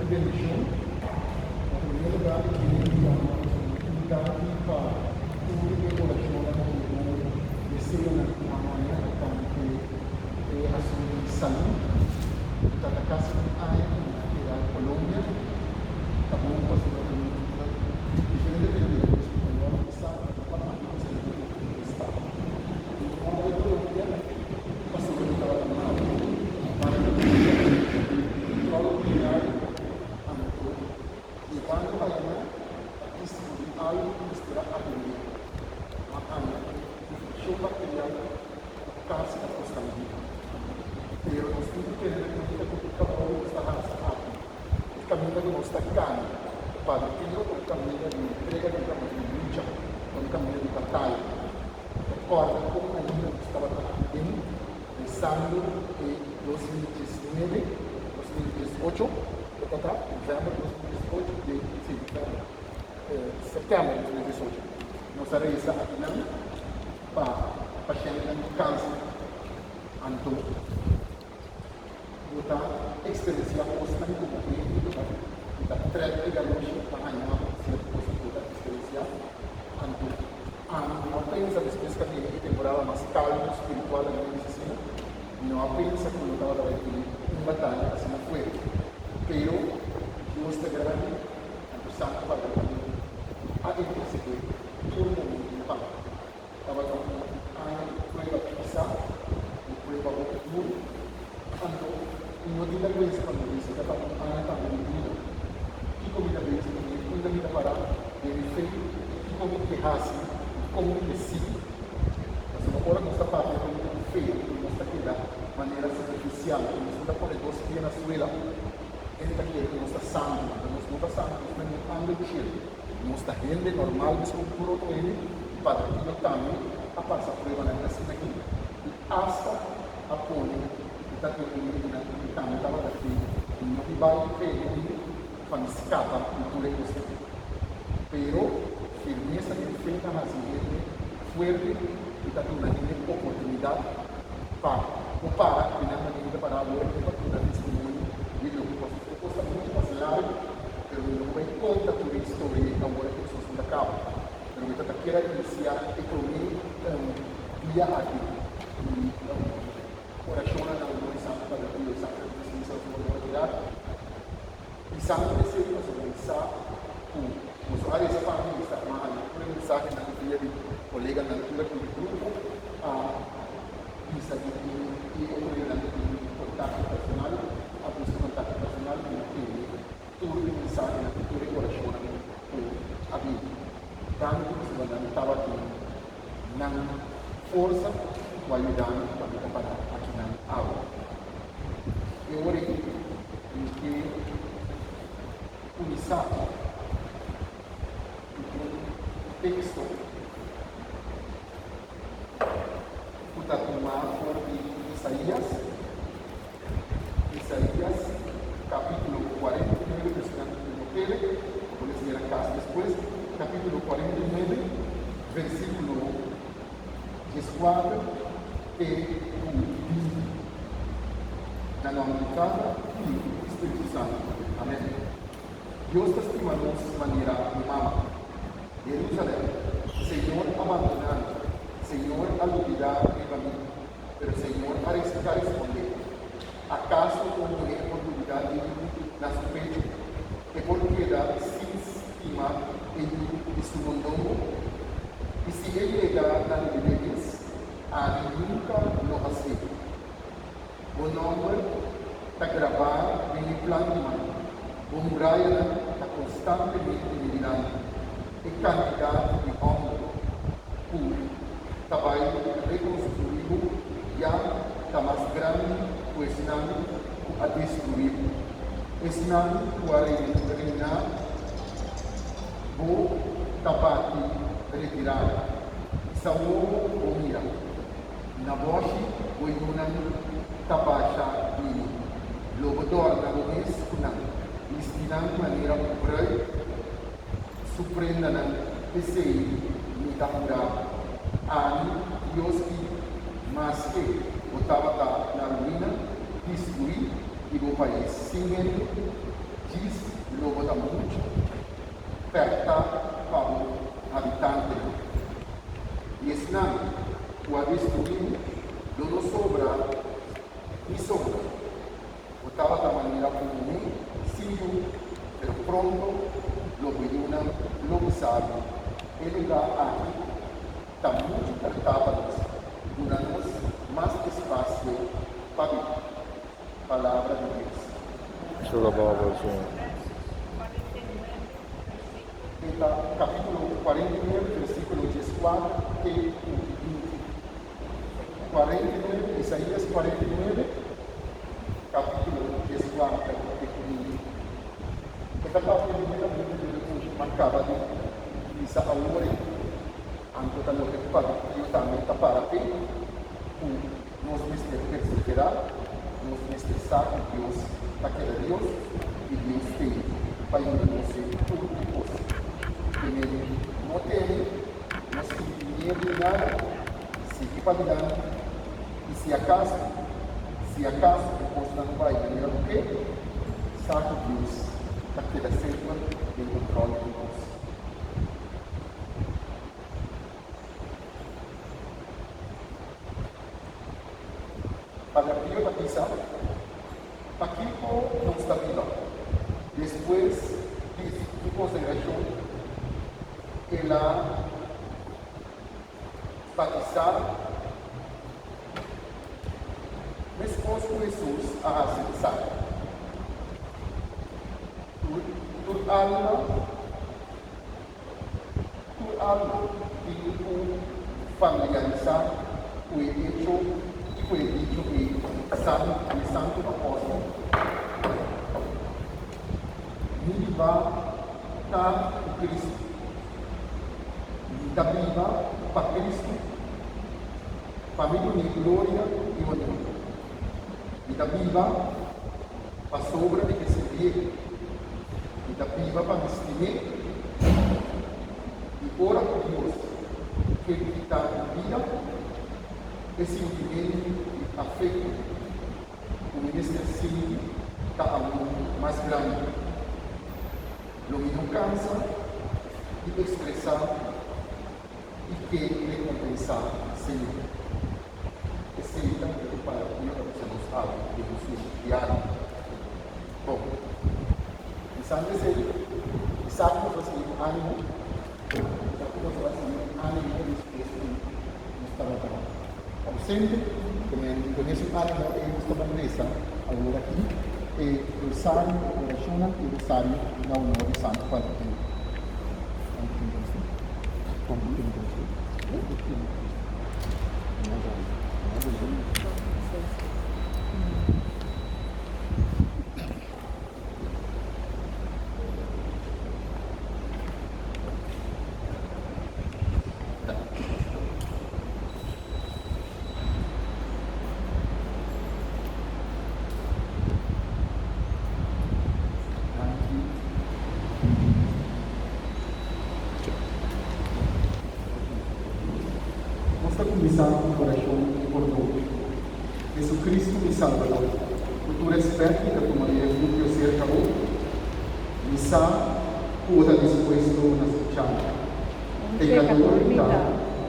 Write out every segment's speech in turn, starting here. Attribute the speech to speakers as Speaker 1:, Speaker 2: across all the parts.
Speaker 1: Hopi bendishon. Na primer lugar mi kier yama un danki pa tur e orashonnan i e bon deseonan ku a haña tokante e asuntu di salú. Mi ta ta kasi un aña ku mi a keda Colombia. Ta bon pasobra ku mi ta diferente teoria ku spañol mi sa ku ta pa ami pasobra mi ta kontestá. Mi no a bai Colombia pasobra mi tabata malu. Para mi bida di control diario anto yegando ayanan a descubri algo cu mester a atende. Ma haña un infeccion bacterial cu casi a costa mi bida. Pero nos tin cu tene na cuenta cu e trabou cu nos ta haci aki, e caminda cu nos ta cana, Padre Pio ta un caminda di entrega, ta un caminda di lucha, ta un caminda di bataya. Ta corda con ainda nos tabata den. Pensando e 2019, 2018, e ta ta november 2018, de, si, november, september 2018, nos a reza akinan pa pashentenan di kanser. Anto bo ta eksperensiá kosnan ku bo hende ku ta ku ta trèk e galoshi pa haña sierto kosnan ku bo ta eksperensiá. Anto Ami no a pensa despues ku a bini e temporada mas kalmu spiritual den mi asina, mi no a pensa ku lo tabata bai tene un bataya asina fuerte. Pero Dios ta grandi, anto Santu Padre Pio a intersedé tur momento pa mi. Tabata un aña di prueba pisá, un prueba hopi duru, anto mi no tin bèrgwensa pa mi bisa, tabata un aña tambe di duda. Kiko mi ta bezig kuné? Unda mi ta pará den mi fe? I kiko mi ke hasi? I kon mi ke sigui? Pasobra ora nos ta papia ku hende ku fe i nos ta keda manera superfisial i nos no ta pone dos pia na suela, hende ta kere ku nos ta santu. Pero nos no ta santu, nos no ta niun angel di shelu. Nos ta hende normal meskos ku tur otro hende. I Padre Pio tambe a pasa pruebanan asina aki i asta a pone ku ta tin un hende nan ku tambe tabata ke i no di bai fe hende pa mi skapa di tur e kosnan. Pero firmesa den fe ta hasi hende fuerte i ta duna hende oportunidat pa por para di nan manera ta para awor i pa duna testimonio di loke ku a sosodé. E kos ta muchu mas largu, pero mi no por bai konta tur e historia ei awor ku nos no ta kaba. Pero mi ta ta kier a inisiá e promé dia aki di orashonnan na honor di Santu Padre Pio i Santa Lucia di Montserrat. Bisando esei pasobra mi sa ku boso a resa pa mi, mi sa ku a haña tur e mensahenan via di koleganan tur aki di grupo a bisa di tin i otro hendenan ku tin kontakto personal a buska kontakto personal i a tende tur e mensahenan i tur e orashonnan ku a bini. Danki pasobra nan tabatin nan forsa ku a yuda mi pa mi ta para akinan awe. E ora ei mi ke kuminsá ku un teksto ku ta tumá for di Isaías, Isaías kapítulo 49, personan ku no tele, bo por lesa na kas despues, kapítulo 49, versíkulo 14 te ku 20. Na nòmber di Tata, Yu i Spiritu Santu. Amèn. Dios ta stima nos manera un mama. Jerusalèm, Señor a bandoná mi, Señor a lubidá riba mi. Pero Señor a ta respondé, Akaso un muhé por lubidá e yu na su pechu? E por keda sin stima e yu di su mondongo? I si e yega na lubid'é mes, ami nunka lo hasié. Bo nòmber ta grabá den mi plan di man, bo murayanan ta konstantemente mi dilanti. E kantidat di hòmber ku ta bai rekonstruí bo ya ta mas grandi ku esnan ku a destruí bo. Esnan ku a reina bo ta bati retirada. Isa wowo bo mira. Na boshi bo yunan ta basha bini. Lo bo dòrna bo mes ku nan, bisti nan manera un bruid su prendanan. P'esei mi ta hura bo, ami, Dios di, maske bo tabata na ruina, destruí i bo pais sin hende. Djis lo bo ta muchu pèrtá pa bo habitantenan, i esnan ku a destruí bo lo no sobra ni sombra. Bo tabata manera un muhé sin yu, pero pronto lo bo yunan lo bisa bo, E lugá aki ta muchu pèrtá pa nos, duna nos mas espasio pa biba. Palabra di Dios.
Speaker 2: Su alabado al Señor.
Speaker 1: E ta capítulo 49, versículo 14 te ku 20. 49, Isaías 49, capítulo 14 te ku 20. E ta papia directamente di loke ku a caba di bisa awor ei. Anto ta loke ku Padre Pio tambe ta para p'e, ku Nos mester perseverá, nos mester sa ku Dios ta keda Dios i Dios tei pa yuda nos den tur e kos. Primero, no teme, no sinti miedu di nada, sigui padilanti i si akaso, si akaso e kosnan no bai manera bo ke, sa ku Dios ta keda semper den kontròl di tur kos. Padre Pio ta bisa, Pakiko nos ta biba? Despues di su konsagrashon, el a batisá meskos ku Hesus a hasi esaki. Tur alma. Tur alma tin ku familiarisá ku e echo i ku e dicho di e santu apòstel, Mi biba ta ku Kristu. Mi ta biba pa Kristu, pa mi dun'é gloria i honor. Mi ta biba pasobra mi ke sirbié. Mi ta biba pa mi stim'é. I ora ku Dios ke kita mi bida, e sintimentu di afekto ku mi mester sinti ta aun mas grandi. Lo mi no kansa di ekspresá i ke rekompensá Señor. Esei ta loke ku Padre Pio ta bisa nos awe den su diario. Bon, bisando esei, mi sa ku nos a sigui ku ánimo, mi sa ku nos a sigui ku ánimo despues ku nos tabata ausente, ku men ku mesun ánimo ei nos ta ban resa awor aki e rosario, e orashonnan i rosario na honor di Santo Padre Pio. Nos ta kuminsá ku un orashon di pordon. Jesucristo mi Salbador, ku tur respèt mi ta tuma mi refugio serka bo. Mi sa ku bo ta dispuesto na skucha mi.
Speaker 3: Un pekador mi ta,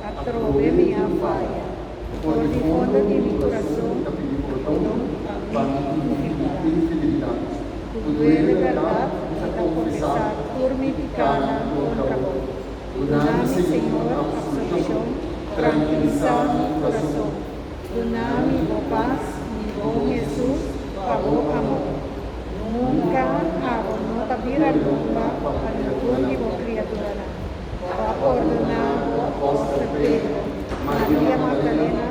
Speaker 3: atrobe mi a faya. For di fondo di mi kurason
Speaker 1: ta pidi pordon
Speaker 3: pa
Speaker 1: pa
Speaker 3: mi
Speaker 1: mi
Speaker 3: infidelidad.
Speaker 1: infidelidat.
Speaker 3: Ku
Speaker 1: Ku
Speaker 3: duele
Speaker 1: duele
Speaker 3: bèrdat
Speaker 1: bèrdat
Speaker 3: mi
Speaker 1: mi ta
Speaker 3: ta
Speaker 1: konfesá
Speaker 3: konfesá tur mi
Speaker 1: mi
Speaker 3: pikánan
Speaker 1: pikánan
Speaker 3: kontra
Speaker 1: kontra
Speaker 3: bo.
Speaker 1: bo.
Speaker 3: Duna
Speaker 1: Duna
Speaker 3: mi,
Speaker 1: mi,
Speaker 3: Señor,
Speaker 1: Señor,
Speaker 3: absolushon,
Speaker 1: absolushon,
Speaker 3: trankilisá
Speaker 1: trankilisá
Speaker 3: mi
Speaker 1: mi
Speaker 3: kurason.
Speaker 1: kurason.
Speaker 3: Duna mi bo pas, mi bon Hesus, pa bo amor. Nunka abo no ta bira lomba pa ningun di bo kriaturanan. Bo a pordoná bo apòstel Pedro, Maria Magdalena,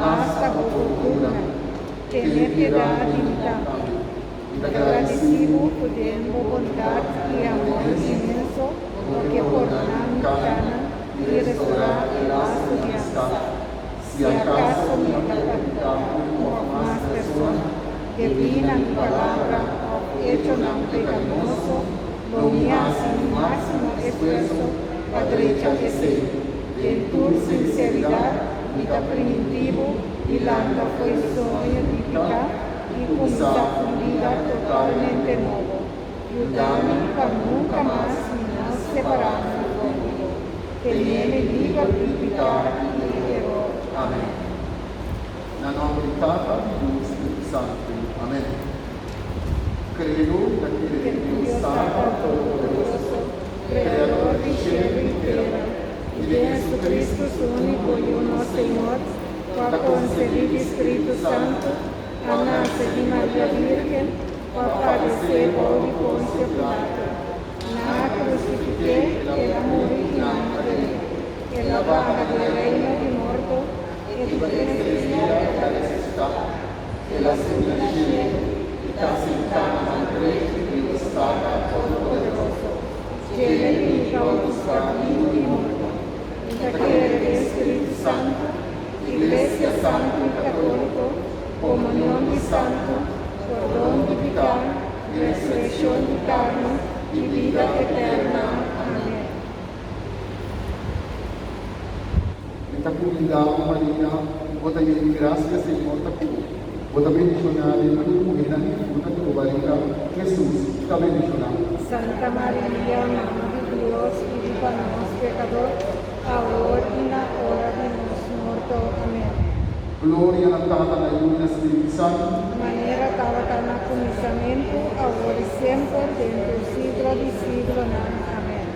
Speaker 3: asta bo burdunan. Tene piedat di mi tambe. Mi ta gradisí bo ku den bo bondat i amor inmenso bo ke pordoná mi pikánan i restorá e laso di amistat. Si akaso mi ta perturá un òf mas persona debí na mi palabra òf echonan pekaminoso, lo mi hasi mi máksimo esfuerso pa drecha esei. Den tur sinseridat mi ta primintí bo di lanta fo'i soño di piká i kuminsá un bida totalmente nobo. Yuda mi pa nunka mas mi no separá mi for di bo. Tene mi liber di piká i di eror.
Speaker 1: Amèn. Na nòmber di Tata, di Yu i Spiritu Santu. Amèn. Kredo ta kere den Dios Tata Todopoderoso, Kreador di shelu i tera,
Speaker 3: i den Jesucristo, su úniko Yu, nos Señor, ku a konsebí di Spiritu Santu, a nase di Maria Bírgen, ku a padesé bou di Ponsio Pilato, nan a krusifik'é, el a muri i nan a der'é. El a baha di e reino di morto, e di tres dia el a resusitá.
Speaker 1: El a subi na shelu i ta sintá na man drechi di Dios Tata Todopoderoso.
Speaker 3: Djele bini pa husga bibu i morto. Mi ta kere den Spiritu Santu, Iglesia Santu i Katóliko, komunion di santu, pordon di piká, resurekshon di karni i bida eterna. Amèn.
Speaker 1: Mi ta kumindá bo, Maria, bo ta yen di grasia, Señor ta ku bo. Bo ta bendishoná den tur muhénan i fruta di bo barika, Hesus, ta bendishoná.
Speaker 3: Santa Maria, Mama di Dios, pidi pa nos pekador, awor i na ora di nos morto. Amèn.
Speaker 1: Gloria na Tata, na Yu i na Spiritu Santu.
Speaker 3: Manera tabata na kuminsamentu, awor i semper, den tur siglo di siglonan. Amèn.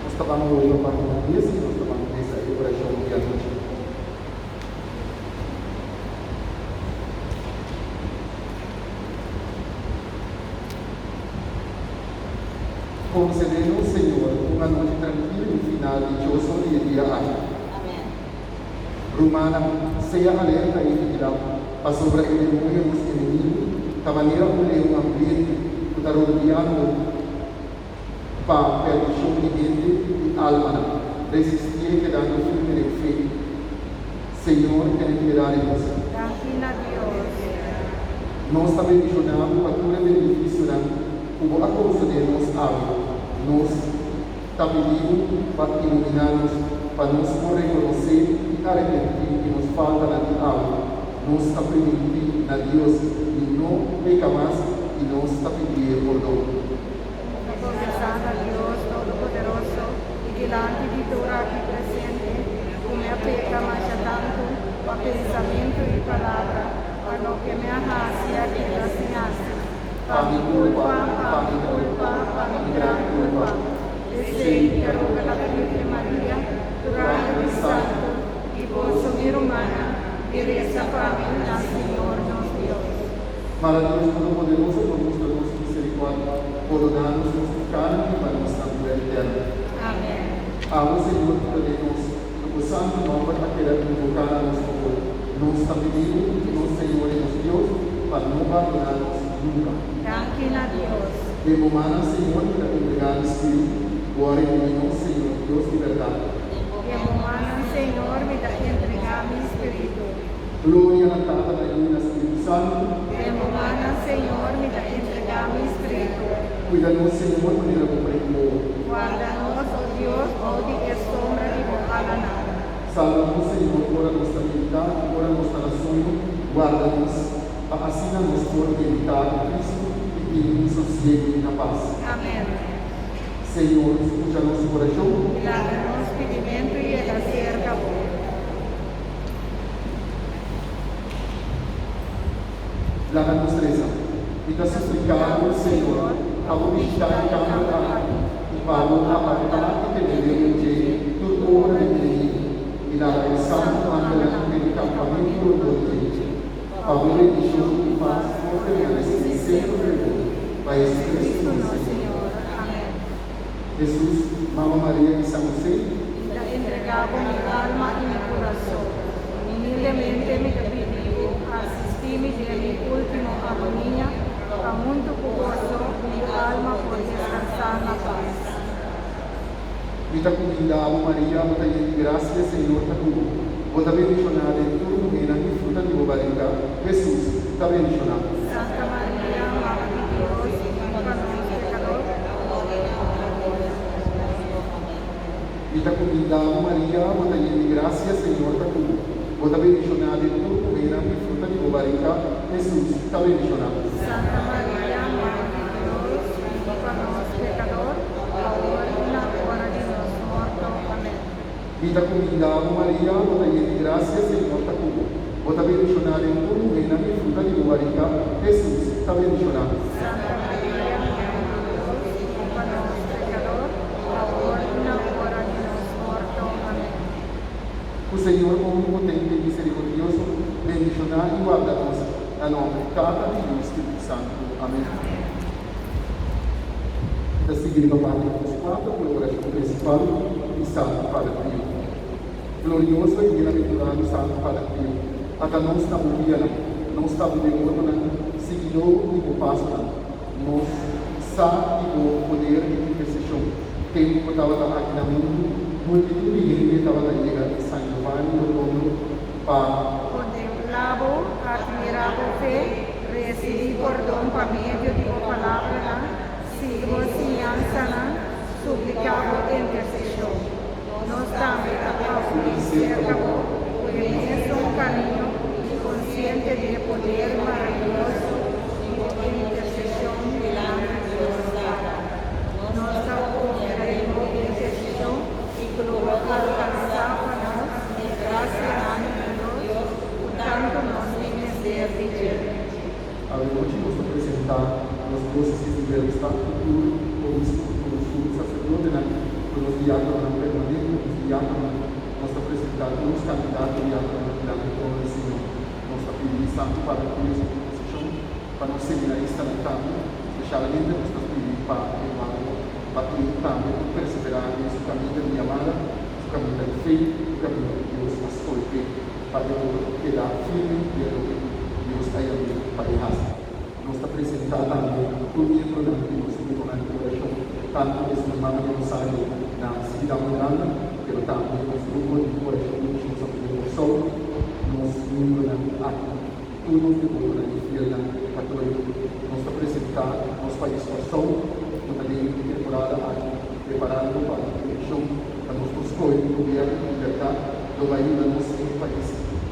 Speaker 1: Nos ta ban dobla página dies i nos ta ban lesa e orashon di anochi. Konsede nos, Señor, un anochi trankil i un final dichoso di e dia aki. Rumannan, sea alerta i vigilá, pasobra e demonio, nos enemigu, ta manera un leon hambriento ku ta rondiando pa perdishon di hende i almanan. Resistié kedando firme den fe. Señor tene piedat di nos.
Speaker 3: Danki na Dios.
Speaker 1: Nos ta bendishoná bo pa tur e benefisionan ku bo a konsedé nos awe. Nos. Ta pidi bo pa iluminá nos, pa nos por rekonosé i arepentí di nos faltanan di awe. Nos ta primintí na Dios di no peka mas i nos ta pidié pordon.
Speaker 3: Ta konfesá na Dios Todopoderoso i dilanti di tur aki presente ku mi a peka masha tantu pa pensamentu i palabra, pa loke mi a hasi a keda sin hasi. Pa mi kulpa, pa mi kulpa, pa mi gran kulpa. P'esei mi ta roga la Virgen Maria, tur ángel i santu, i boso mi rumannan, di resa pa mi na Señor nos Dios.
Speaker 1: Mara Dios Todopoderoso por mustra nos misericordia, pordoná nos nos pikánan i pa nos na bida eterno.
Speaker 3: Amèn.
Speaker 1: Abo, Señor, ku ta den nos, ku bo santu nòmber a keda invoká na nos fabor, nos ta pidi bo, nos Señor i nos Dios, pa no bandoná nos nunka.
Speaker 3: Danki na Dios.
Speaker 1: Den bo mannan, Señor, mi ta entregá mi spiritu, bo a redimí nos, Señor, Dios di bèrdat.
Speaker 3: Den bo mannan, Señor, mi ta entregá mi spiritu.
Speaker 1: Gloria na Tata, na Yu i na Spiritu Santu.
Speaker 3: Den bo mannan, Señor, mi ta entregá mi spiritu.
Speaker 1: Kuida nos, Señor, manera bo prei boa.
Speaker 3: Guarda nos, o Dios, bou di e sombra di bo alanan.
Speaker 1: Salba nos, Señor, ora nos ta meditá i ora nos ta na soño, guarda nos, pa asina nos por meditá ku Cristo i tin un sosiegu i na pas.
Speaker 3: Amèn.
Speaker 1: Señor, skucha nos orashon.
Speaker 3: I laga nos pidimentu yega serka bo.
Speaker 1: Laga nos resa. Mi ta supliká bo, Señor, pa bo bishitá e kamber aki i pa bo apartá i tene leu di dje tur obra di enemigu, i laga e santu angelnan tene kampamentu rondó di dje, pa bo bendishon i pas por permanesé semper den bo, pa Jesucristo nos Señor. Hesus, Mama Maria i San Hosé.
Speaker 3: Mi ta entregá bo mi alma i mi kurason. Humildemente mi ta pidi bo asistí mi den mi último agonia, pa huntu ku boso mi alma por deskansá na pas.
Speaker 1: Mi ta kumindá bo, Maria, bo ta yen di grasia, Señor ta ku bo. Bo ta bendishoná den tur muhénan i fruta di bo barika, Hesus, ta bendishoná.
Speaker 3: Santa Maria, Mama di Dios, pa nos pekador, awor i na ora di nos morto. Amèn.
Speaker 1: Mi ta kuminda bo, Maria, bo ta yen di grasia, Señor ta ku bo. Bo ta bendishoná den tur muhénan i fruta di bo barika, Hesus, ta bendishoná.
Speaker 3: Santa Maria, Mama di Dios, ruga pa nos pekador, awor i na ora di nos morto. Amèn.
Speaker 1: Mi ta kuminda bo, Maria, bo ta yen di grasia, Señor ta ku bo. Bo ta bendishoná den tur muhénan i fruta di bo barika, Hesus, ta bendishoná.
Speaker 3: Santa Maria, Mama di Dios, ruga pa nos pekador, awor i na ora di nos morto. Amèn.
Speaker 1: Ku Señor Omnipotente i Miserikordioso bendishoná i warda nos, na nòmber di Tata, di Yu i Spiritu Santu. Amèn. Mi ta sigui riba página 24 ku e orashon prinsipal di Santu Padre Pio. Glorioso i bienaventurado Santu Padre Pio, ata nos na bo guianan, nos ta bo devotonan, siguidó di bo pasonan. Nos sa di bo poder di interseshon. Tempu bo tabata aki na mundu, multitud di hende tabata yega di San Giovanni Rotondo pa.
Speaker 3: Kontemplá bo, atmirá bo fe, resibí pordon pa medio di bo palabranan, sigui bo siñansanan, supliká bo interseshon. Nos tambe ta akudí serka bo ku e mesun kariño i konsiente di e poder maravioso di bo interseshon dilanti Dios Tata. Nos ta konfia den bo interseshon i ku lo bo alkansá pa nos e grasianan di Dios ku tantu nos tin mester di dje.
Speaker 1: Awe nochi nos ta presentá nos Diócesis di Willemstad ku tur obispo, ku su saserdotenan, ku nos diákononan permanente, nos diákononan. Nos ta presentá tur nos kandidato diákononan dilanti trono di Señor. Nos ta pidi Santu Padre Pio su interseshon pa nos seminaristanan tambe. Spesialmente nos ta pidi pa Eduardo pa e tambe por perseverá den su kaminda di yamada, su kaminda di fe, e kaminda ku Dios a skohe p'e. Pa e por keda firme den loke ku Dios a yam'é pa e hasi. Nos ta presentá tambe tur miembronan di nos gruponan di orashon, tantu esun Mama di Rosario na Siudat Miranda, pero tambe nos grupo di orashon di Mishon San Pedro Kòrsou, nos miembronan aki i tur nos devotonan i fielnan katóliko. Nos ta presentá nos pais Kòrsou, ku ta den e temporada aki preparando pa un elekshon pa nos por skohe un gobièrnu ku di bèrdat lo bai yuda nos den e pais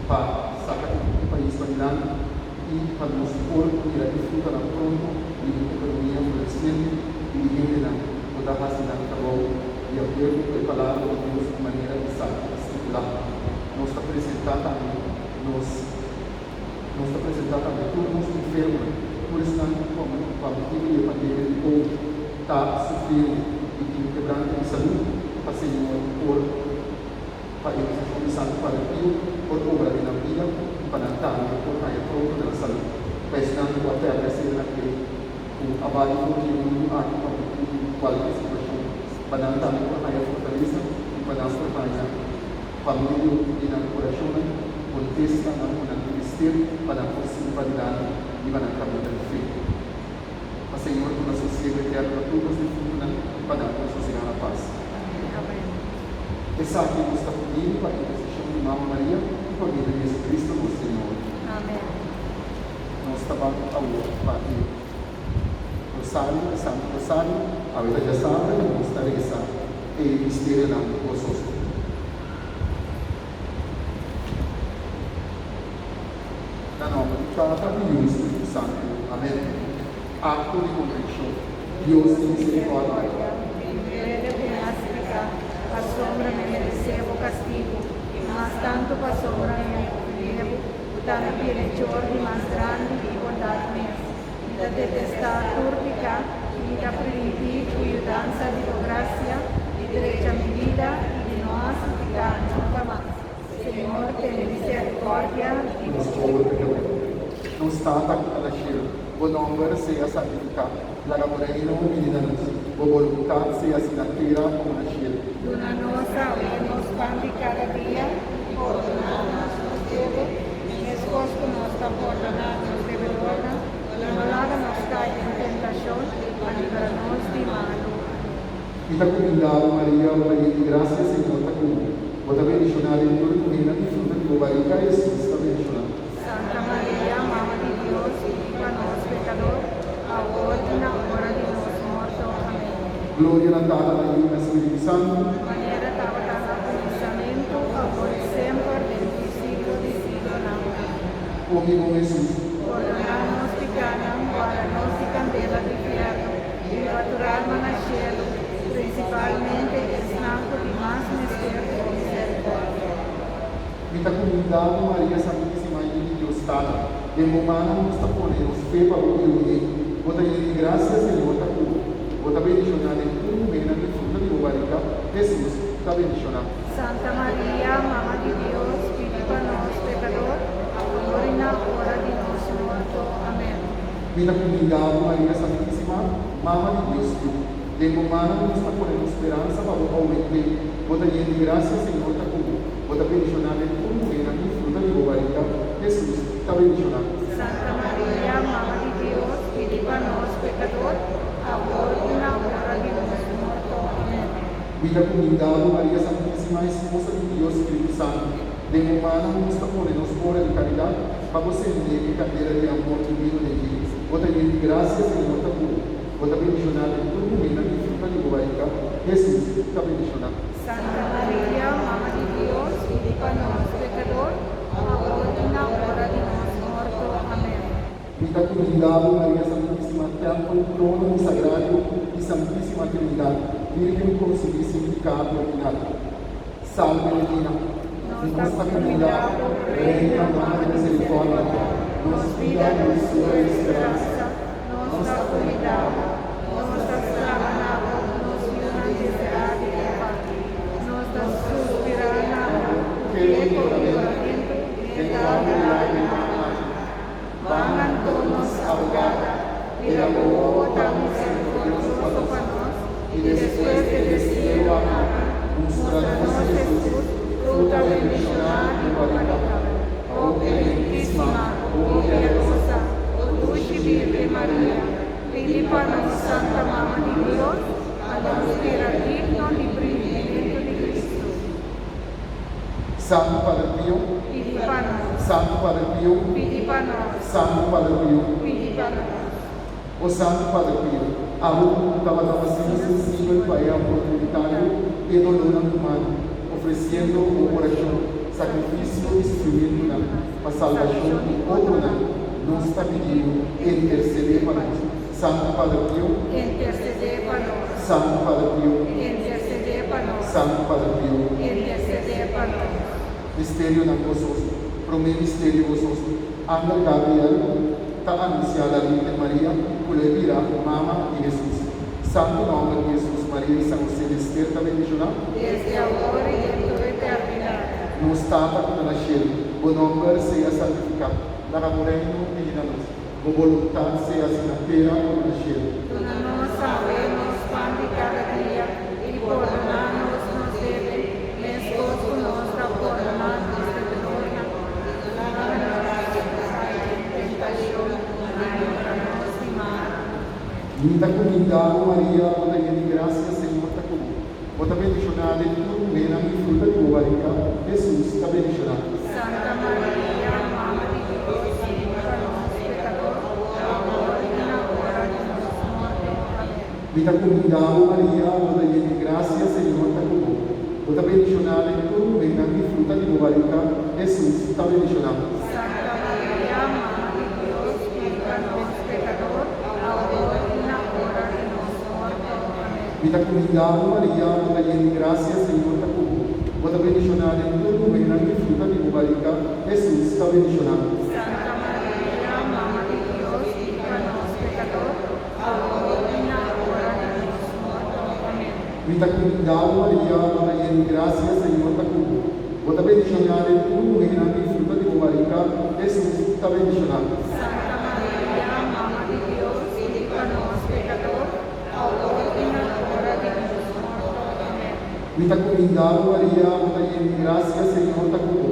Speaker 1: pa saka e pais padilanti i pa nos por mira e frutanan pronto di un ekonomia floresiente i di hendenan ku ta hasi nan trabou di akuerdo ku e Palabra di Dios di manera esaki ta stipulá. Nos ta presentá tambe nos Nos ta presentá tambe tur nos enfermonan, tur esnan ku pa motibu di e pandemia di Covid ta sufriendo i tin kebrante di salú, pa Señor por pa e interseshon di Santu Padre Pio por obra den nan bida i pa nan tambe por haña pronto nan salú. Pa esnan ku a pèrdè sernan kerí ku a bai for di e mundu aki pa motibu di kualke situashon, pa nan tambe por haña fortalesa i pa nan por haña Pa medio di nan orashonnan, kontesta nan ku nan tin mester pa nan por sigui padilanti riba nan kaminda di fe. Pa Señor duna sosiego eterno na tur nos difuntunan i pa nan por sosegá na pas.
Speaker 3: Amén.
Speaker 1: Esaki nos ta pidi pa interseshon di Mama Maria i pa medio di Jesucristo nos Señor.
Speaker 3: Amén.
Speaker 1: Nos ta ban awor pa e Rosario, e Santo Rosario. Awe ta djasabra i nos ta resa e misterionan gososo. Na nòmber di Tata, di Yu i Spiritu Santu. Amèn. Akto di kontrikshon. Dios di miserikòrdia.
Speaker 3: Rede ku mi a splika, pasobra mi meresé bo kastigu, i mas tantu pasobra mi a ofendé bo, ku ta mi bienechor di mas grandi i bondat mes. Mi ta detestá tur piká i mi ta primintí ku yudansa di bo grasia di drecha mi bida i di no hasi piká nunka mas. Señor, tene miserikòrdia di
Speaker 1: Nos
Speaker 3: bo.
Speaker 1: pober pekador. Nos Tata ku ta na shelu, bo nòmber sea santifiká. Laga bo Reino bini na nos. Bo boluntat sea hasi na tera komo na shelu.
Speaker 3: Duna nos awe nos pan di kada dia i pordoná nos nos debe, meskos ku nos ta pordoná nos debedornan. I no laga nos kai den tentashon, ma libra nos di malu. Amèn.
Speaker 1: Mi ta kuminda bo, Maria, bo ta yen di grasia, Señor ta ku bo. Bo ta bendishoná den tur muhénan i fruta di bo barika, Hesus, ta bendishoná.
Speaker 3: Santa Maria, Mama di Dios, pidi pa nos pekador, awor i na ora di nos morto. Amèn.
Speaker 1: Gloria na Tata, na Yu i na Spiritu Santu.
Speaker 3: Manera tabata.
Speaker 1: O mi bon Hesus.
Speaker 3: Pordoná nos pikánan, warda nos di kandela di fièrnu, hiba tur alma na shelu, prinsipalmente esnan ku di mas mester di bo miserikòrdia.
Speaker 1: Mi ta kumindá bo, Maria Santísima, Yu di Dios Tata, den bo mannan nos ta pone nos fe pa bo iluminé. Bo ta yen di grasia, Señor ta ku bo. Bo ta bendishoná den tur muhénan i fruta di bo barika, Hesus, ta bendishoná.
Speaker 3: Santa Maria, Mama di Dios, pidi pa nos pekador, awor i na ora di nos morto. Amen.
Speaker 1: Mi ta kumindá bo, Maria Santísima, Mama di Dios Yu, den bo mannan nos ta pone nos speransa pa bo oument'é. Bo ta yen di grasia, Señor ta ku bo. Bo ta bendishoná den tur muhénan i fruta di bo barika, Hesus, ta bendishoná.
Speaker 3: Santa Maria, Mama di Dios, pidi pa nos pekador, awor i na ora di nos morto. Amen.
Speaker 1: Mi ta kumindá bo, Maria Santísima, Esposa di Dios Spiritu Santu, den bo mannan nos ta pone nos obra di karidat, pa bo sende e kandela di amor divino den dje. Bo ta yen di grasia, Señor ta ku bo. Bo ta bendishoná den tur muhénan i fruta di bo barika, Hesus, ta bendishoná.
Speaker 3: Santa Maria, Mama di Dios, pidi pa nos pekador, awor i na ora di nos morto. Amèn.
Speaker 1: Mi ta kumindá bo, Maria Santísima, tèmpel, trono i sagrario di Santísima Trinidat, Bírgen konsibí sin piká original. Salve Regina,
Speaker 3: Nos ta kumindá bo, Reina, Mama di Miserikòrdia, nos bida, dulsura i speransa. Nos ta kumindá bo, nos ta sklama na bo, nos yunan deseá di Eva. Nos ta suspirá na bo, ku eco i yoramentu den tal di lágrima aki. Ban anto nos abogada, mira bo wowo ta misericordioso pa nos, i despues di destierro aki, mustra nos Jesus, fruta bendicioná di bo barriga. O clementísima, o piadosa, o dushi Birgen Maria, pidi pa nos, Santa Mama di Dios, pa nos bira digno di primimento di Cristo.
Speaker 1: Santu Padre Pio.
Speaker 3: Pidi pa nos.
Speaker 1: Santu Padre Pio.
Speaker 3: Pidi pa nos.
Speaker 1: Santu Padre Pio.
Speaker 3: Pidi pa nos.
Speaker 1: O Santu Padre Pio, abo ku tabata asina sensibel pa e amor trinitario i e dolónan humano, ofresiendo bo orashon, sakrifisio i sufrimentunan pa salbashon di otronan, nos ta pidi bo, intersedé pa nos. Santu Padre Pio.
Speaker 3: Intersedé pa nos.
Speaker 1: Santu Padre Pio.
Speaker 3: Intersedé pa nos.
Speaker 1: Santu Padre Pio.
Speaker 3: Intersedé pa nos.
Speaker 1: Misterionan gososo. Promé misterio gososo, Angel Gabriel ta anunsiá la Virgen Maria ku lo e bira mama di Hesus. Santu nòmber di Hesus, Maria i San Hosé mester ta bendishoná.
Speaker 3: Desde awor i den tur eternidat.
Speaker 1: Nos Tata ku ta na shelu, bo nòmber sea santifiká. Laga bo Reino bini na nos. Bo boluntat sea hasi na tera komo na shelu.
Speaker 3: Duna nos awe nos pan di kada dia, i pordoná nos nos debe, meskos ku nos ta pordoná nos debedornan. No laga nos kai den tentashon, ma libra nos di mal. Amèn.
Speaker 1: Mi ta kumindá bo, Maria, bo ta yen di grasia, Señor ta ku bo. Bo ta bendishoná den tur muhénan i fruta di bo barika, Hesus, ta bendishoná.
Speaker 3: Santa Maria, Mama di Dios, pidi pa nos pekador, awor i na ora di nos morto. Amèn.
Speaker 1: Mi ta kumindá bo, Maria, bo ta yen di grasia, Señor ta ku bo. Bo ta bendishoná den tur muhénan i fruta di bo barika, Hesus, ta bendishoná.
Speaker 3: Santa Maria, Mama di Dios, pidi pa nos pekador, awor i na ora di nos morto. Amèn.
Speaker 1: Mi ta kumindá bo, Maria, bo ta yen di grasia, Señor ta ku bo. Bo ta bendishoná den tur muhénan i fruta di bo barika, Hesus, ta bendishoná.
Speaker 3: Santa Maria, Mama di Dios, pidi pa nos pekador, awor i na ora di nos morto. Amèn.
Speaker 1: Mi ta kumindá bo, Maria, bo ta yen di grasia, Señor ta ku bo. Bo ta bendishoná den tur muhénan i fruta di bo barika, Hesus, ta bendishoná.
Speaker 3: Santa Maria, Mama di Dios, pidi pa nos pekador, Awor i na ora di nos morto. Amèn.
Speaker 1: Mi ta kumindá bo, Maria, bo ta yen di grasia, Señor ta ku bo.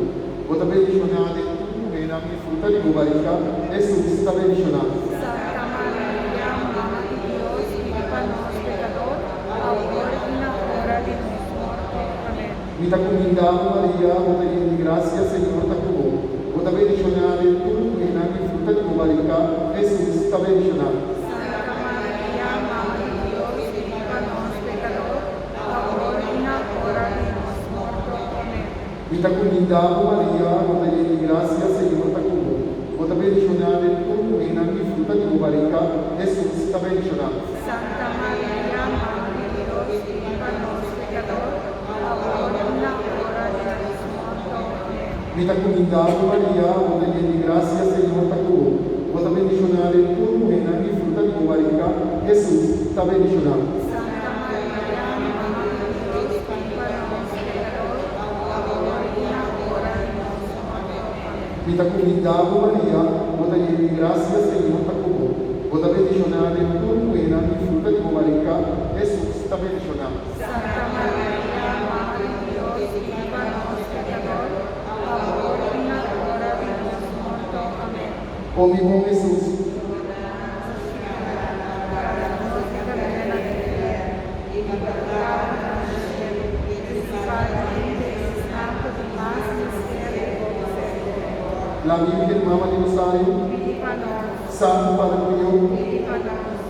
Speaker 1: Bo ta bendishoná den tur muhénan i fruta di bo barika, Hesus, ta bendishoná.
Speaker 3: Santa Maria, Mama di Dios, pidi pa nos pekador, awor i na ora di nos morto. Amèn.
Speaker 1: Mi ta kumindá bo, Maria, bo ta yen di grasia, Señor ta ku bo. Bo ta bendishoná den tur muhénan i fruta di bo barika, Hesus, ta bendishoná.
Speaker 3: Santa Maria, Mama di Dios, pidi pa nos pekador, awor i na ora di nos morto. Amèn.
Speaker 1: Mi ta kumindá bo, Maria, bo ta yen di grasia, Señor ta ku bo. Bo ta. bendishoná den tur muhénan i fruta di bo barika, Hesus, ta bendishoná.
Speaker 3: Santa Maria, Mama di Dios, pidi pa nos pekador, awor i na ora di nos morto. Amèn.
Speaker 1: Mi ta kumindá bo, Maria, bo ta yen di grasia, Señor ta ku bo. Bo ta bendishoná den tur muhénan i fruta di bo barika, Hesus, ta bendishoná.
Speaker 3: Santa Maria, Mama di Dios, pidi pa nos pekador, awor i na ora di nos morto. Amèn.
Speaker 1: Mi ta kumindá bo, Maria, bo ta yen di grasia, Señor ta ku bo. Bo ta bendishoná den tur muhénan i fruta di bo barika, Hesus, ta bendishoná.
Speaker 3: Santa Maria, Mama di Dios, pidi pa nos pekador, awor i na ora di nos morto. Amèn.
Speaker 1: O mi bon Hesus.
Speaker 3: Pordona nos pekanan, guarda nos di kandela di infierno, i bota alma na shelu, prinsipalmente esnan ku tin mas mester di bo misericordia.
Speaker 1: La Virgen Mama di Rosario.
Speaker 3: Pidi pa nos.
Speaker 1: Santu Padre Pio.
Speaker 3: Pidi pa nos.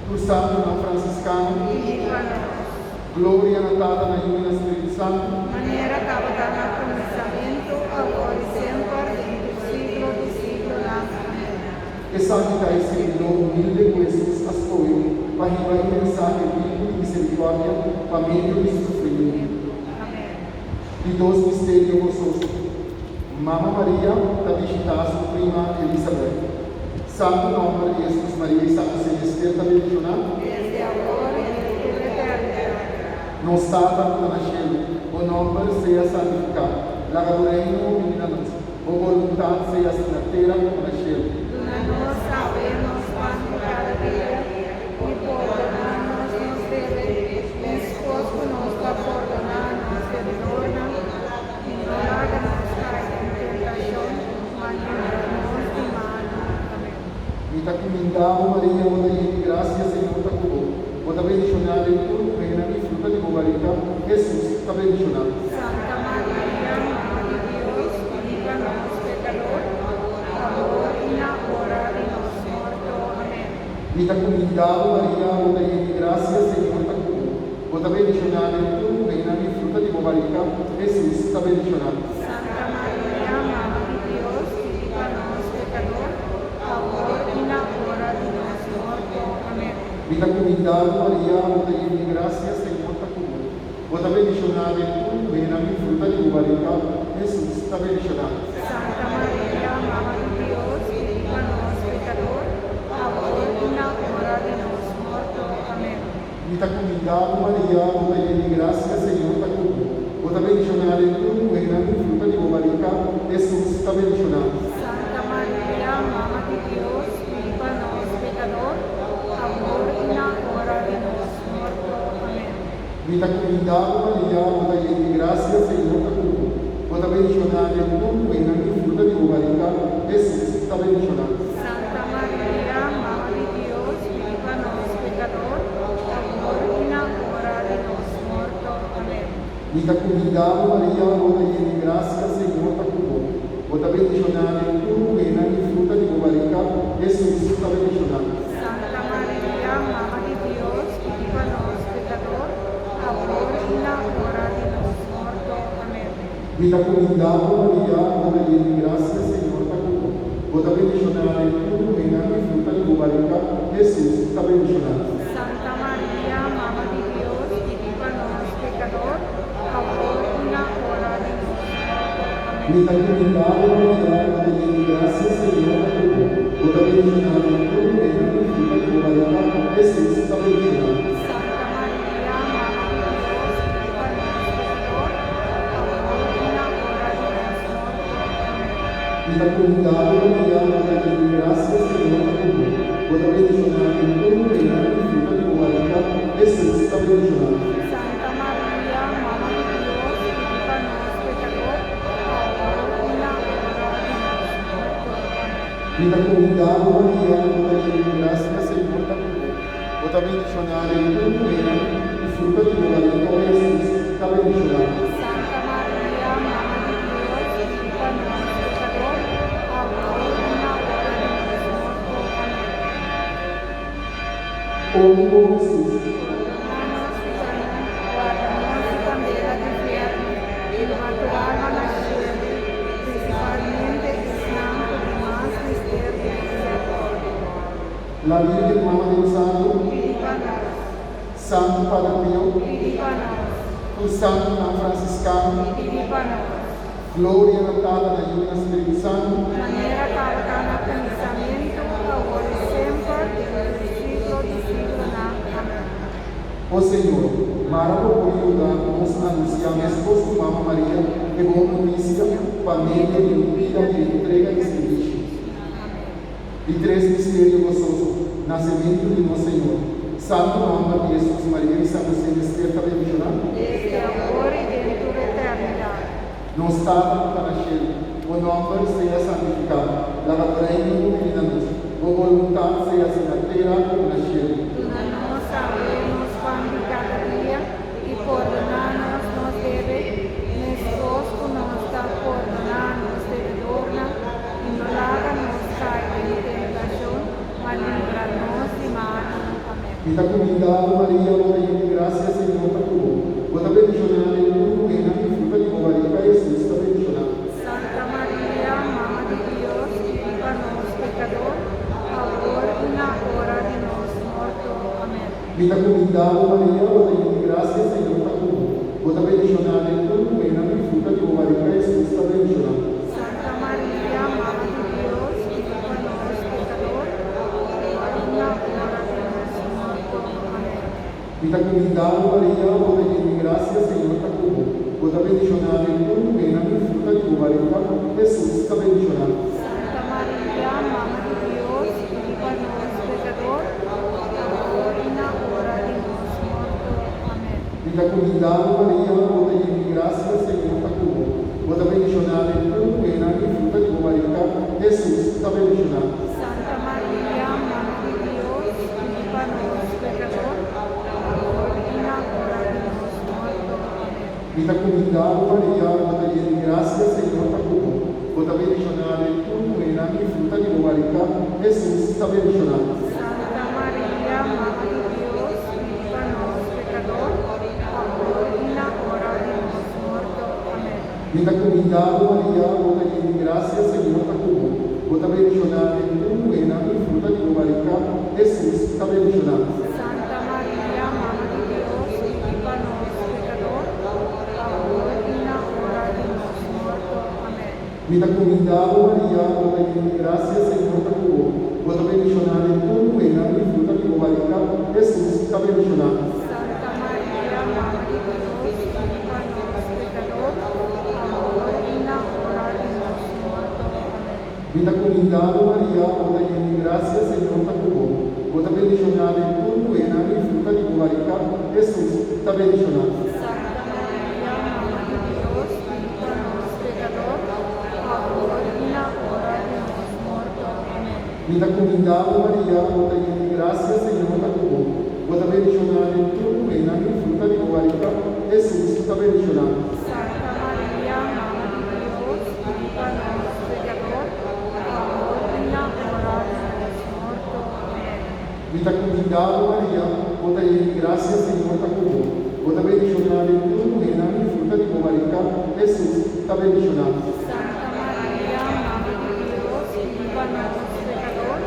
Speaker 1: Tur santunan fransiskano.
Speaker 3: Pidi pa nos.
Speaker 1: Gloria na Tata, na Yu i na Spiritu Santu.
Speaker 3: Manera tabata na kuminsamentu, awor i semper, den tur siglo di siglonan. Amèn.
Speaker 1: Esaki ta e sirbidó humilde ku Hesus a skohe pa hiba e mensahe bibu di miserikòrdia pa medio di su sufrimentu.
Speaker 3: Amèn.
Speaker 1: Di dos misterio gososo, Mama Maria ta bishitá su prima Elisabèt. Santu nòmber di Hesus, Maria i San Hosé mester ta bendishoná.
Speaker 3: Desde awor i den tur eternidat.
Speaker 1: Nos Tata ku ta na shelu, bo nòmber sea santifiká. Laga bo Reino bini na nos. Bo boluntat sea hasi na tera komo na shelu.
Speaker 3: Duna nos awe nos pan di kada dia, i pordoná nos nos debe, meskos ku nos ta pordoná nos debedornan, i no laga nos kai den tentashon, ma libra nos di malu. Amèn.
Speaker 1: Mi ta kumindá bo, Maria, bo ta yen di grasia, Señor ta ku bo. Bo ta bendishoná den tur muhénan i fruta di bo barika, Hesus, ta bendishoná.
Speaker 3: Santa Maria, Mama di Dios, pidi pa nos pekador, awor i na ora di nos morto. Amèn.
Speaker 1: Mi ta kumindá bo, Maria, bo ta yen di grasia, Señor ta ku bo. Bo ta bendishoná den tur muhénan i fruta di bo barika, Hesus, ta bendishoná.
Speaker 3: Santa Maria, Mama di Dios, pidi pa nos pekador, awor i na ora di nos morto. Amèn.
Speaker 1: Mi ta kumindá bo, Maria, bo ta yen di grasia, Señor ta ku bo. Bo ta bendishoná den tur muhénan i fruta di bo barika, Hesus, ta bendishoná.
Speaker 3: Santa Maria, Mama di Dios, pidi pa nos pekador, awor i na ora di nos morto. Amèn.
Speaker 1: Mi ta kumindá bo, Maria, bo ta yen di grasia, Señor ta ku bo. Bo ta bendishoná den tur muhénan i fruta di bo barika, Hesus, ta bendishoná.
Speaker 3: Santa Maria, Mama di Dios, pidi pa nos pekador, awor i na ora di nos morto. Amèn.
Speaker 1: Mi ta kumindá bo, Maria, bo ta yen di grasia, Señor ta ku bo. Bo ta bendishoná den tur muhénan i fruta di bo barika, Hesus, ta bendishoná.
Speaker 3: Santa Maria, Mama di Dios, pidi pa nos pekador, awor i na ora di nos morto. Amèn.
Speaker 1: Mi ta kumindá bo, Maria, bo ta yen di grasia, Señor ta ku bo. Bo ta bendishoná den tur muhénan i fruta di bo barika, Hesus, ta bendishoná.
Speaker 3: Santa Maria, Mama di Dios, pidi pa nos pekador, awor i na ora di nos morto. Amèn.
Speaker 1: Mi ta kumindá bo, Maria, bo ta yen di grasia, Señor ta ku bo. Bo ta bendishoná den tur muhénan i fruta di bo barika, Hesus, ta bendishoná.
Speaker 3: Santa Maria, Mama di Dios, pidi pa nos pekador, awor i na ora di nos morto. Amèn.
Speaker 1: Mi ta kumindá bo, Maria, bo ta yen di grasia, Señor ta ku bo. Bo ta bendishoná den tur muhénan i fruta di bo barika, Hesus, ta bendishoná.
Speaker 3: Santa Maria, Mama di Dios, pidi pa nos pekador, awor i na ora di nos morto. Amèn.
Speaker 1: Mi ta kumindá bo, Maria, bo ta yen di grasia, Señor ta ku bo. Bo ta bendishoná den tur muhénan i fruta di bo barika, Hesus, ta bendishoná.
Speaker 3: Santa Maria, Mama di Dios, pidi pa nos pekador, awor i na ora di nos morto. Amèn.
Speaker 1: Mi ta kumindá bo, Maria, bo ta yen di grasia, Señor ta ku bo. Bo ta bendishoná den tur muhénan i fruta di bo barika, Hesus, ta bendishoná.
Speaker 3: Santa Maria, Mama di Dios, pidi pa nos pekador, awor i na ora di nos morto. Amèn.
Speaker 1: O mi bon Hesus.
Speaker 3: Pordoná nos pikánan, warda nos di kandela di fièrnu, i leba tur alma na shelu, prinsipalmente esnan ku tin mas mester.
Speaker 1: La Virgen Mama di Rosario,
Speaker 3: Pidi pa nos.
Speaker 1: Santu Padre Pio,
Speaker 3: Pidi pa nos.
Speaker 1: Tur santunan fransiskano,
Speaker 3: Pidi pa nos.
Speaker 1: Gloria na Tata, na Yu i na Spiritu Santu.
Speaker 3: Manera tabata na kuminsamentu, awor i semper, den tur siglo di siglonan. Amèn.
Speaker 1: O Señor, mara Bo por yuda nos anunsiá meskos ku Mama Maria e bon notisia pa medio di un bida di entrega i sirbishi. Di tres misterio gososo, Nasementu di nos Señor. Santu nòmber di Hesus, Maria i San Hosé mester ta bendishoná.
Speaker 3: Desde awor i den tur eternidat.
Speaker 1: Nos Tata ku ta na shelu, Bo nòmber sea santifiká. Laga Bo Reino bini na nos. Bo boluntat sea hasi na tera komo na shelu.
Speaker 3: Duna nos awe nos pan di kada dia, i pordoná nos nos debe, meskos ku nos ta pordoná nos debedornan, i no laga nos kai den tentashon, ma libra nos di malu. Amèn.
Speaker 1: Mi ta kuminda bo, Maria, bo ta yen di grasia, Señor ta ku bo. Bo ta bendishoná den tur muhénan i fruta di bo barika, Hesus, ta bendishoná.
Speaker 3: Santa Maria, Mama di Dios, pidi pa nos pekador, awor i na ora di nos morto. Amèn.
Speaker 1: Mi ta kuminda bo, Maria, bo ta yen di grasia, Señor ta ku bo. Bo ta bendishoná den tur muhénan i fruta di bo barika, Hesus, ta bendishoná.
Speaker 3: Santa Maria, Mama di Dios, pidi pa nos pekador, awor i na ora di nos morto. Amèn.
Speaker 1: Mi ta kuminda bo, Maria, bo ta yen di grasia, Señor ta ku bo. Bo ta bendishoná den tur muhénan i fruta di bo barika, Hesus, ta bendishoná.
Speaker 3: Santa Maria, Mama di Dios, pidi pa nos pekador, awor i na ora di nos morto. Amèn.
Speaker 1: Mi ta kuminda bo, Maria, bo ta yen di grasia, Señor ta ku bo. Bo ta bendishoná den tur muhénan i fruta di bo barika, Hesus, ta bendishoná.
Speaker 3: Santa Maria, Mama di Dios, pidi pa nos pekador, awor i na ora di nos morto. Amèn.
Speaker 1: Mi ta kuminda bo, Maria, bo ta yen di grasia, Señor ta ku bo. Bo ta bendishoná den tur muhénan i fruta di bo barika, Hesus, ta bendishoná.
Speaker 3: Santa Maria, Mama di Dios, pidi pa nos pekador, awor i na ora di nos morto. Amèn.
Speaker 1: Mi ta kuminda bo, Maria, bo ta yen di grasia, Señor ta ku bo. Bo ta bendishoná den tur muhénan i fruta di bo barika, Hesus, ta bendishoná.
Speaker 3: Santa Maria, Mama di Dios, pidi pa nos pekador, awor i na ora di nos morto. Amèn.
Speaker 1: Mi ta kuminda bo, Maria, bo ta yen di grasia, Señor ta ku bo. Bo ta bendishoná den tur muhénan i fruta di bo barika, Hesus, ta bendishoná.
Speaker 3: Santa Maria, Mama di Dios, pidi pa nos pekador, awor i na ora di nos morto. Amèn.
Speaker 1: Mi ta kuminda bo, Maria, bo ta yen di grasia, Señor ta ku bo. Bo ta bendishoná den tur muhénan i fruta di bo barika, Hesus, ta bendishoná.
Speaker 3: Santa Maria, Mama di Dios, pidi pa nos pekador, awor i na ora di nos morto. Amèn.
Speaker 1: Mi ta kuminda bo, Maria, bo ta yen di grasia, Señor ta ku bo. Bo ta bendishoná den tur muhénan i fruta di bo barika, Hesus, ta bendishoná.
Speaker 3: Santa Maria, Mama di Dios, pidi pa nos pekador, awor i na ora di nos morto. Amèn.
Speaker 1: Mi ta kuminda bo, Maria, bo ta yen di grasia, Señor ta ku bo. Bo ta bendishoná den tur muhénan i fruta di bo barika, Hesus, ta bendishoná.
Speaker 3: Santa Maria, Mama di Dios, pidi pa nos pekador,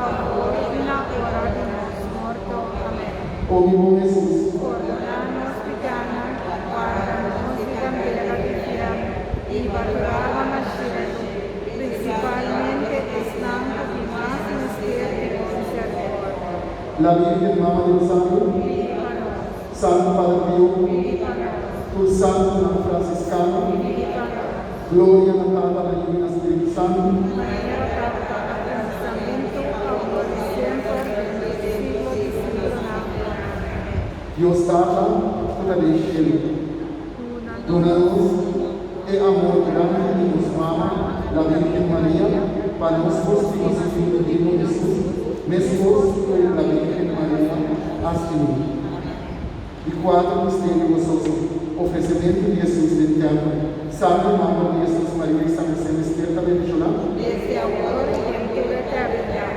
Speaker 3: awor i na ora di nos morto. Amèn.
Speaker 1: O mi bon Hesus.
Speaker 3: Pordoná nos pikánan, warda nos di kandela di fièrnu, i baturá na shelu, prinsipalmente esnan ku tin mas mester di bo miserikòrdia.
Speaker 1: La Virgen Mama di Rosario.
Speaker 3: Pidi pa nos.
Speaker 1: Santu Padre Pio.
Speaker 3: Pidi pa nos.
Speaker 1: Tur santunan fransiskano.
Speaker 3: Pidi pa nos.
Speaker 1: Gloria na Tata, na Yu i na Spiritu Santu.
Speaker 3: Manera tabata na kuminsamentu, awor i semper, den tur siglo di siglonan. Amèn.
Speaker 1: Dios Tata ku ta den shelu, duna nos e amor grandi di nos Mama, la Virgen Maria, pa nos por stima su Yu Divino Hesus, meskos ku la Virgen Maria a stim'é. Di kuater misterio gososo, Ofresementu di Hesus den tèmpel. Salve Mama di Hesus, Maria i San Hosé mester ta bendishoná.
Speaker 3: Desde awor i den tur eternidat.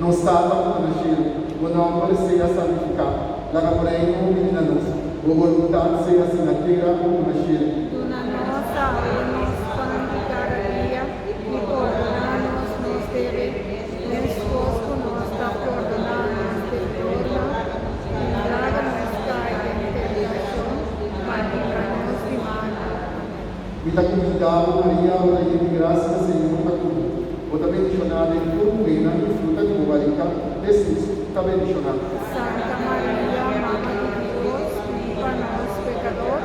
Speaker 1: Nos Tata ku ta na shelu, bo nòmber sea santifiká. Laga bo Reino bini na nos. Bo boluntat sea hasi na tera komo na shelu.
Speaker 3: Duna nos awe nos pan di kada dia, i pordoná nos nos debe, meskos ku nos ta.
Speaker 1: Mi ta kumindá bo, Maria, bo ta yen di grasia, Señor ta ku bo. Bo ta bendishoná den tur muhénan i fruta di bo barika, Hesus, ta bendishoná.
Speaker 3: Santa Maria, Mama di Dios, pidi pa nos pekador,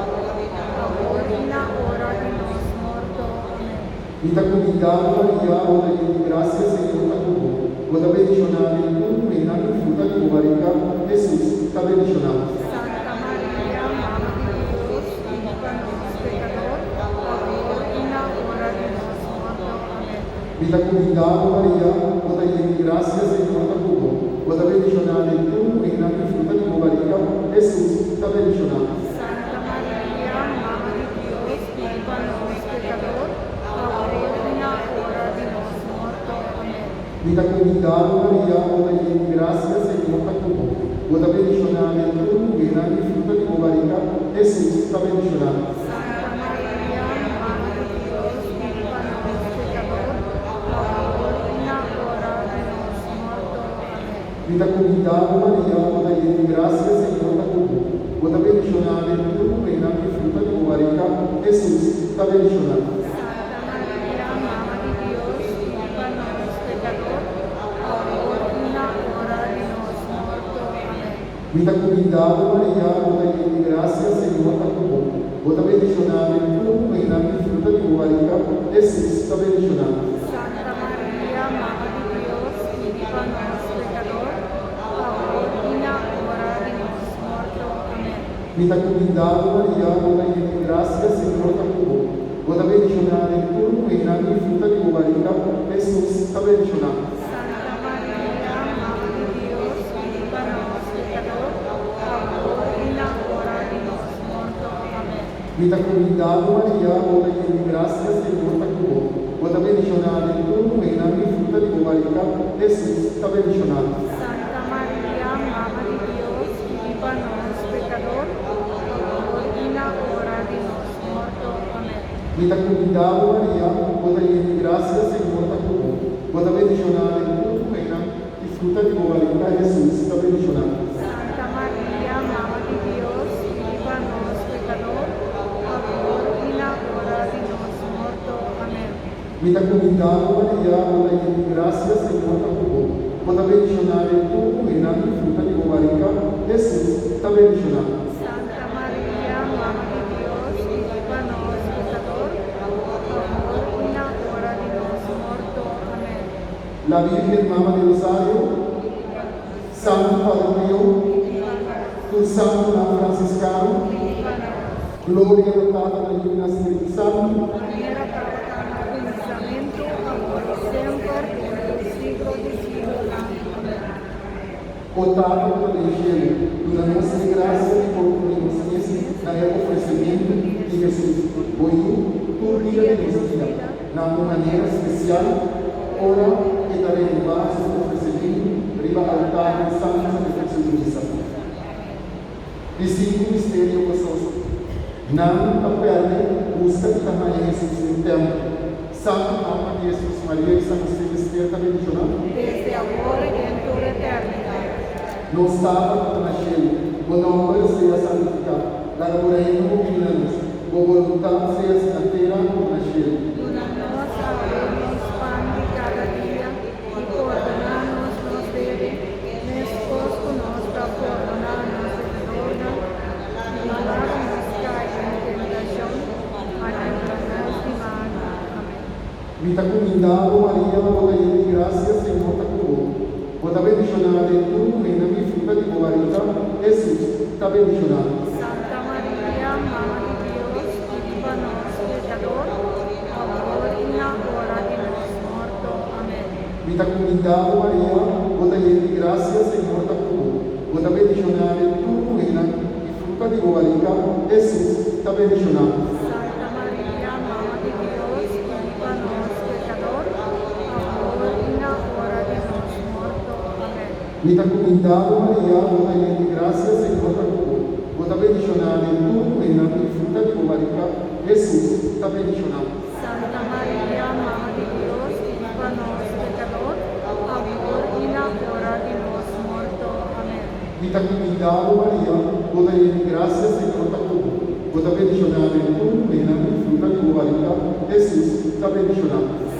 Speaker 3: awor i na ora di nos morto. Amèn.
Speaker 1: Mi ta kumindá bo, Maria, bo ta yen di grasia, Señor ta ku bo. Bo ta bendishoná den tur muhénan i fruta di bo barika, Hesus, ta bendishoná.
Speaker 3: Santa Maria, Mama di Dios, pidi pa nos pekador, awor i na ora di nos morto. Amèn.
Speaker 1: Mi ta kumindá bo, Maria, bo ta yen di grasia, Señor ta ku bo. Bo ta bendishoná den tur muhénan i fruta di bo barika, Hesus, ta bendishoná.
Speaker 3: Santa Maria, Mama di Dios, pidi pa nos pekador, awor i na ora di nos morto. Amèn.
Speaker 1: Mi ta kumindá bo, Maria, bo ta yen di grasia, Señor ta ku bo. Bo ta bendishoná den tur muhénan i fruta di bo barika, Hesus, ta bendishoná.
Speaker 3: Santa Maria, Mama di Dios, pidi pa nos pekador, awor i na ora di nos morto. Amèn.
Speaker 1: Mi ta kumindá bo, Maria, bo ta yen di grasia, Señor ta ku bo. Bo ta bendishoná den tur muhénan i fruta di bo barika, Hesus, ta bendishoná.
Speaker 3: Santa Maria, Mama di Dios, pidi pa nos pekador, awor i na ora di nos morto. Amèn.
Speaker 1: Mi ta kumindá bo, Maria, bo ta yen di grasia, Señor ta ku bo. Bo ta bendishoná den tur muhénan i fruta di bo barika, Hesus, ta bendishoná.
Speaker 3: Santa Maria, Mama di Dios, pidi pa nos pekador, awor i na ora di nos morto. Amèn.
Speaker 1: Mi ta kumindá bo, Maria, bo ta yen di grasia, Señor ta ku bo. Bo ta bendishoná den tur muhénan i fruta di bo barika, Hesus, ta bendishoná.
Speaker 3: Santa Maria, Mama di Dios, pidi pa nos pekador, awor i na ora di nos morto. Amèn.
Speaker 1: Mi ta kumindá bo, Maria, bo ta yen di grasia, Señor ta ku bo. Bo ta bendishoná den tur muhénan i fruta di bo barika, Hesus, ta bendishoná.
Speaker 3: Santa Maria, Mama di Dios, pidi pa nos pekador, awor i na ora di nos morto. Amèn.
Speaker 1: Mi ta kumindá bo, Maria, bo ta yen di grasia, Señor ta ku bo. Bo ta bendishoná den tur muhénan i fruta di bo barika, Hesus, ta bendishoná.
Speaker 3: Santa Maria, Mama di Dios, pidi pa nos pekador, awor i na ora di nos morto. Amèn.
Speaker 1: Mi ta kumindá bo, Maria, bo ta yen di grasia, Señor ta ku bo. Bo ta bendishoná den tur muhénan i fruta di bo barika, Hesus, ta bendishoná.
Speaker 3: Santa Maria, Mama di Dios, pidi pa nos pekador, awor i na ora di nos morto. Amèn.
Speaker 1: La Virgen Mama di Rosario, Santu Padre Pio, tur santunan fransiskano, Gloria na Tata, na Yu i na Spiritu Santu.
Speaker 3: Manera tabata na kuminsamentu, awor i semper, i den siglo di siglonan. Amèn.
Speaker 1: O Tata ku ta den shelu, duna nos e grasia di por uni nos mes na e ofresimentu di Hesus, bo Yu, tur dia di nos bida, na un manera spesial ora e ta renobá su ofresimentu riba altar den Santu Sakrifisio di Misa. Di sinku misterio gososo. Nan ta pèrdè, buska i ta haña Hesus den tèmpel. Santu nòmber di Hesus, Maria i San Hosé mester ta bendishoná.
Speaker 3: Desde awor i den tur eternidat.
Speaker 1: Nos Tata ku ta na shelu, bo nòmber sea santifiká. Laga bo Reino bini na nos. Bo boluntat sea si na tera komo na shelu.
Speaker 3: Duna nos awe nos pan di kada dia, i pordoná nos nos debe, meskos ku nos ta pordoná nos debedornan, i no laga nos kai den tentashon, ma libra nos di malu. Amèn.
Speaker 1: Mi ta kumindá bo, Maria, bo ta yen di grasia, Señor ta ku bo. Bo ta bendishoná den tur muhénan i fruta di bo barika, Hesus, ta bendishoná.
Speaker 3: Santa Maria, Mama di Dios, pidi pa nos pekador, awor i na ora di nos morto. Amèn.
Speaker 1: Mi ta kumindá bo, Maria, bo ta yen di grasia, Señor ta ku bo. Bo ta bendishoná den tur muhénan i fruta di bo barika, Hesus, ta bendishoná.
Speaker 3: Santa Maria, Mama di Dios, pidi pa nos pekador, awor i na ora di nos morto. Amèn.
Speaker 1: Mi ta kumindá bo, Maria, bo ta yen di grasia, Señor ta ku bo. Bo ta bendishoná den tur muhénan i fruta di bo barika, Hesus, ta bendishoná.
Speaker 3: Santa Maria, Mama di Dios, pidi pa nos pekador, awor i na ora di nos morto. Amèn.
Speaker 1: Mi ta kumindá bo, Maria, bo ta yen di grasia, Señor ta ku bo. Bo ta bendishoná den tur muhénan, i fruta di bo barika, Hesus, ta bendishoná.